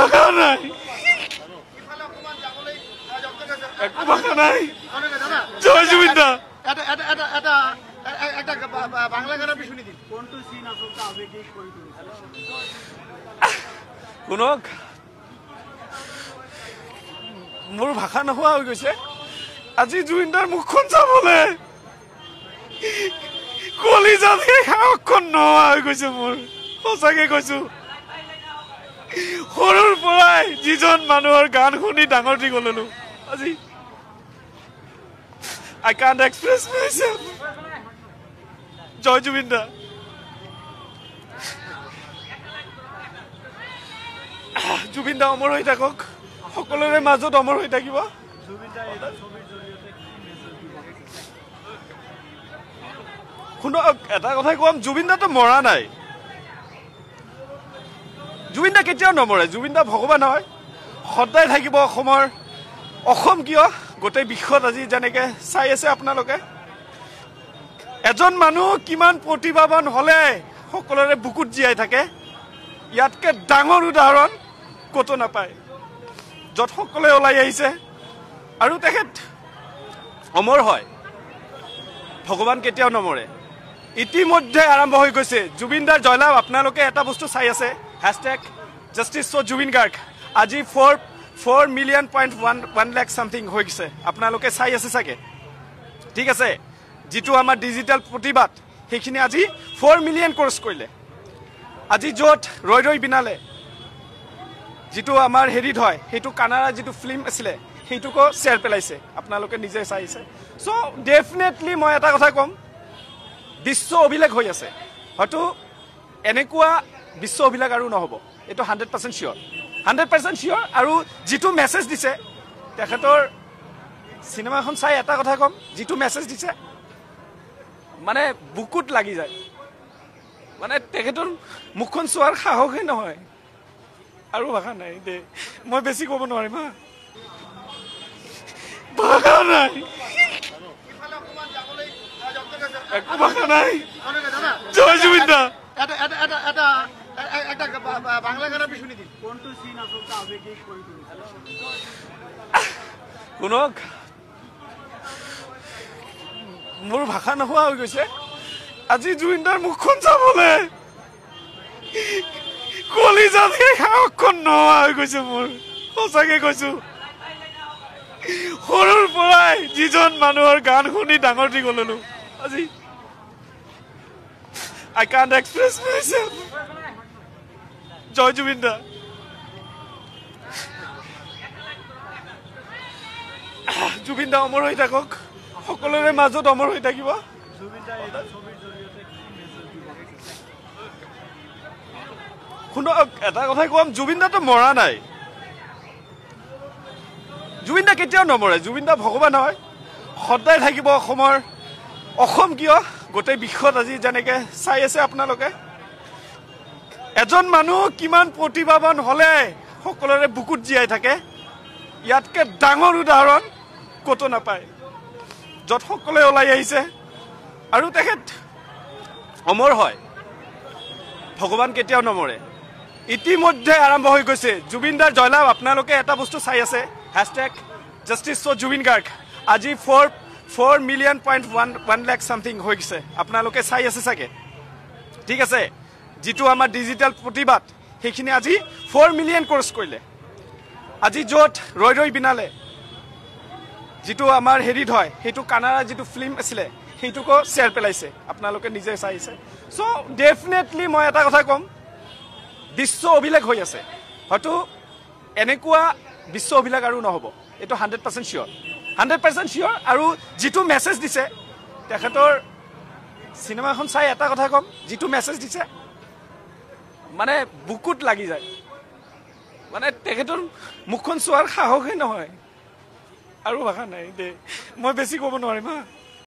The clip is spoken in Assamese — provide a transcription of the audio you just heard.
ভাষা নাই, একো ভাষা নাই। জয় জুবিন দা। শুনক, মোৰ ভাষা নোহোৱা হৈ গৈছে। আজি জুবিনদাৰ মুখখন চাবলে কলিজাত সাহসখন নোহোৱা হৈ গৈছে মোৰ। সঁচাকে কৈছো, সৰুৰ পৰাই যিজন মানুহৰ গান শুনি ডাঙৰ দীঘল হলো, আজি আই কাণ্ট এক্সপ্ৰেছ মাইছেল্ফ। জয় জুবিন দা। জুবিন দা অমৰ হৈ থাকক, সকলোৰে মাজত অমৰ হৈ থাকিব। শুনক, এটা কথাই কম, জুবিন দাটো মৰা নাই, জুবিন দা কেতিয়াও নমৰে। জুবিন দা ভগৱান হয়, সদায় থাকিব অসমৰ। অসম কিয় গোটেই বিশ্বত আজি যেনেকে চাই আছে আপোনালোকে, এজন মানুহ কিমান প্ৰতিভাৱান হলে সকলোৰে বুকুত জীয়াই থাকে, ইয়াতকে ডাঙৰ উদাহৰণ ক'তো নাপায়। য'ত সকলোৱে ওলাই আহিছে আৰু তেখেত অমৰ হয়, ভগৱান কেতিয়াও নমৰে। ইতিমধ্যে আৰম্ভ হৈ গৈছে জুবিনদাৰ জয়লাভ। আপোনালোকে এটা বস্তু চাই আছে, hashtag justice for Zubeen Garg. আজি 4.1 লাখ চামথিং হৈ গৈছে, আপোনালোকে চাই আছে চাগে। ঠিক আছে, যিটো আমাৰ ডিজিটেল প্ৰতিবাদ, সেইখিনি আজি 4 মিলিয়ন ক্ৰছ কৰিলে। আজি য'ত ৰৈ ৰৈ বিনালে যিটো আমাৰ হেৰিত হয়, সেইটো কানাডা যিটো ফিল্ম আছিলে সেইটোকো শ্বেয়াৰ পেলাইছে, আপোনালোকে নিজে চাইছে। চ' ডেফিনেটলি মই এটা কথা ক'ম, বিশ্ব অভিলেখ হৈ আছে। হয়তো এনেকুৱা বিশ্ব অভিলেখ আৰু নহ'ব, এইটো 100% চিয়'ৰ, 100% চিয়'ৰ। আৰু যিটো মেছেজ দিছে তেখেতৰ চিনেমাখন চাই এটা কথা ক'ম, যিটো মেছেজ দিছে মানে বুকুত লাগি যায়। মানে তেখেতৰ মুখখন চোৱাৰ সাহসেই নহয়। আৰু ভাষা নাই দেই, মই বেছি ক'ব নোৱাৰিম। হা, ভাষা নাই, একো ভাষা নাই। জয় জুবিন দা। শুনক, মোৰ ভাষা নোহোৱা হৈ গৈছে। আজি জুবিনদাৰ মুখখন চাবলে কলিজাত সাহসখন নোহোৱা হৈ গৈছে মোৰ। সঁচাকে কৈছো, সৰুৰ পৰাই যিজন মানুহৰ গান শুনি ডাঙৰ দীঘল হলো, আজি আই কাণ্ট এক্সপ্ৰেছ মাইছেল্ফ। জয় জুবিন দা। জুবিন দা অমৰ হৈ থাকক, সকলোৰে মাজত অমৰ হৈ থাকিব। শুনক, এটা কথাই কম, জুবিন দাটো মৰা নাই, জুবিন দা কেতিয়াও নমৰে। জুবিন দা ভগৱান হয়, সদায় থাকিব অসমৰ। অসম কিয় গোটেই বিশ্বত আজি যেনেকে চাই আছে আপোনালোকে, এজন মানুহ কিমান প্ৰতিভাৱান হলে সকলোৰে বুকুত জীয়াই থাকে, ইয়াতকে ডাঙৰ উদাহৰণ ক'তো নাপায়। য'ত সকলোৱে ওলাই আহিছে আৰু তেখেত অমৰ হয়, ভগৱান কেতিয়াও নমৰে। ইতিমধ্যে আৰম্ভ হৈ গৈছে জুবিনদাৰ জয়লাভ। আপোনালোকে এটা বস্তু চাই আছে, hashtag justice for Zubeen Garg. আজি 4.1 লাখ চামথিং হৈ গৈছে, আপোনালোকে চাই আছে চাগে। ঠিক আছে, যিটো আমাৰ ডিজিটেল প্ৰতিবাদ, সেইখিনি আজি 4 মিলিয়ন ক্ৰছ কৰিলে। আজি য'ত ৰৈ ৰৈ বিনালে যিটো আমাৰ হেৰিত হয়, সেইটো কানাডা যিটো ফিল্ম আছিলে সেইটোকো শ্বেয়াৰ পেলাইছে, আপোনালোকে নিজে চাইছে। চ' ডেফিনেটলি মই এটা কথা ক'ম, বিশ্ব অভিলেখ হৈ আছে। হয়তো এনেকুৱা বিশ্ব অভিলেখ আৰু নহ'ব, এইটো 100% চিয়'ৰ, 100% চিয়'ৰ। আৰু যিটো মেছেজ দিছে তেখেতৰ চিনেমাখন চাই এটা কথা ক'ম, যিটো মেছেজ দিছে মানে বুকুত লাগি যায়। মানে তেখেতৰ মুখখন চোৱাৰ সাহসেই নহয়। আৰু ভাষা নাই দেই, মই বেছি ক'ব নোৱাৰিম। হা।